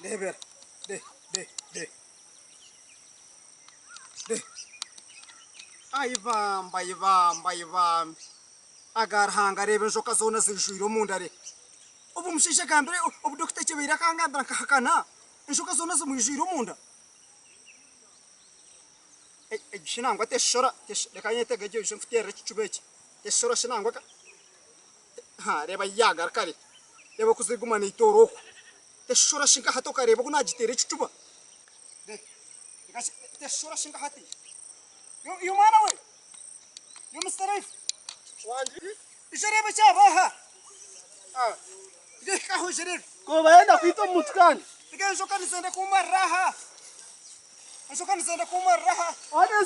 Reebera. De, de, de. De. Ai bambi, ai bambi, ai bambi. Aga Ruhanga reeba enjoka zoona zijwire omunda re. Obu omushaija agambire, obu dokita ekyebaire akangambira nkahakana, enjoka zoona zimwijwire omunda. Egi shi nangwa teshora, reka nyetege gye oije nkuteerere ekicuba eki. Teshora shi nangwa ka. Ha, reeba yaagaruka re. Reeba oku ziriguma neetoora oku. Teshora shi nka hati okareeba oku naagiteera ekicuba. Reka shi, teshora shi nka hati. Iwe mwana we, iwe Mister Life. Wangi. Ija oreebe ekyaba aha. Hika aho ije oreebe. Ku bayenda kwita omuntu kandi. Reka enjoka nizenda kummarira aha. Enjoka nizenda kummarira aha.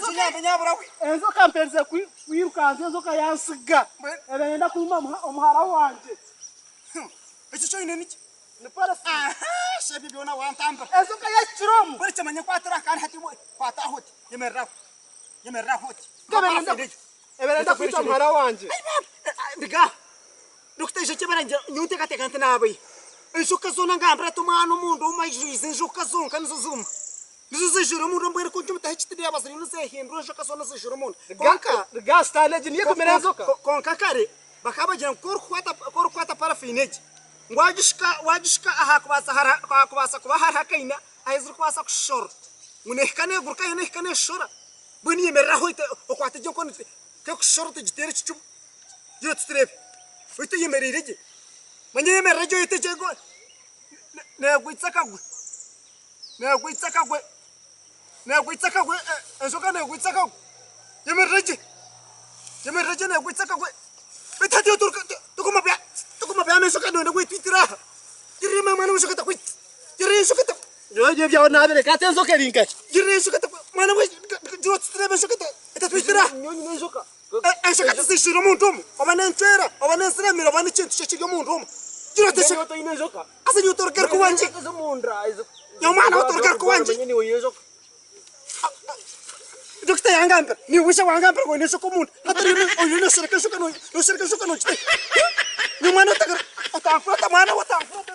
Zinyambe nyabura we. Enjoka mperize kwirukanzya enjoka yansiga. Eba neyenda kuruma omuhara wangye. Ekyo eki oine niki? Ni parafini. Aha, shi ebyo byona wantambira. Enjoka yahikire omu. Mbwenu kimanye nkwatira aha kandi hati kwata aho oti. Yemerera aho. Yemerera aho oti. Eba neyenda kwita omuhara wangye. Ndiga aha. Dokita aija kyebara nyowe nteekateeka nti naabeya. Enjoka zoona ngambira ati omwana omunda omu aijwize enjoka zonka nizo zirimu. Nizo ziijwire omunda mbwenu ku nkimutaho ekiti reeba ziriyo nizehindura enjoka zoona ziijwire omunda. Kwonka. Riga sitaane egi niyo ekumira enjoka. Kwonka kare bakaba bagira ngu ku orikukwata parafiini egi ngu wagishuka wagishuka aha kubaasa aha kubaasa kuba hariho akaina ahu zirikubaasa kushorora ngu neehika neeguruka yo neehika neeshora. Mbwenu yemerera aho okwate gye enkono kekushora otegiteera ekicuba. Gira oti tureebe. Beitu oyemereire gye. Manya oyemerera gye oyete gye neegwitsa akagwe. Neegwitsa akagwe. Neegwitsa akagwe. Enjoka neegwitsa akagwe. Yemerera gye. Yemerera gye neegwitsa akagwe. Beitu hati toguma byama enjoka noyenda ngu etwitire aha. Girira mwana we enjoka etakwita. Girira enjoka etakwita. Nyowe ebyo ebyawe nabireka hati enjoka eri nkahi? Girira enjoka etakwita. Mwana we gira oti tureebe enjoka etatwitire aha. Nyowe nyine enjoka. Enjoka tizijwire omuntu omwe, oba n'encwera, oba n'ensiremire, oba n'ekintu ki ekiri omuntu omwe. Gira oti Mbwenu iwe toine enjoka? Haza nyowe torugaruka owangye. Enjoka ez'omunda ezi- Nyowe mwana we torugaruka owangye. Manya niiwe oine enjoka. Dokita yangambira, niiwe waija wangambira ngu oine enjoka omunda. Hati oriyo oriyo noshereka enjoka noshereka enjoka nogita. Nyowe mwana we otagaruka, otanfurata mwana we otanfurata.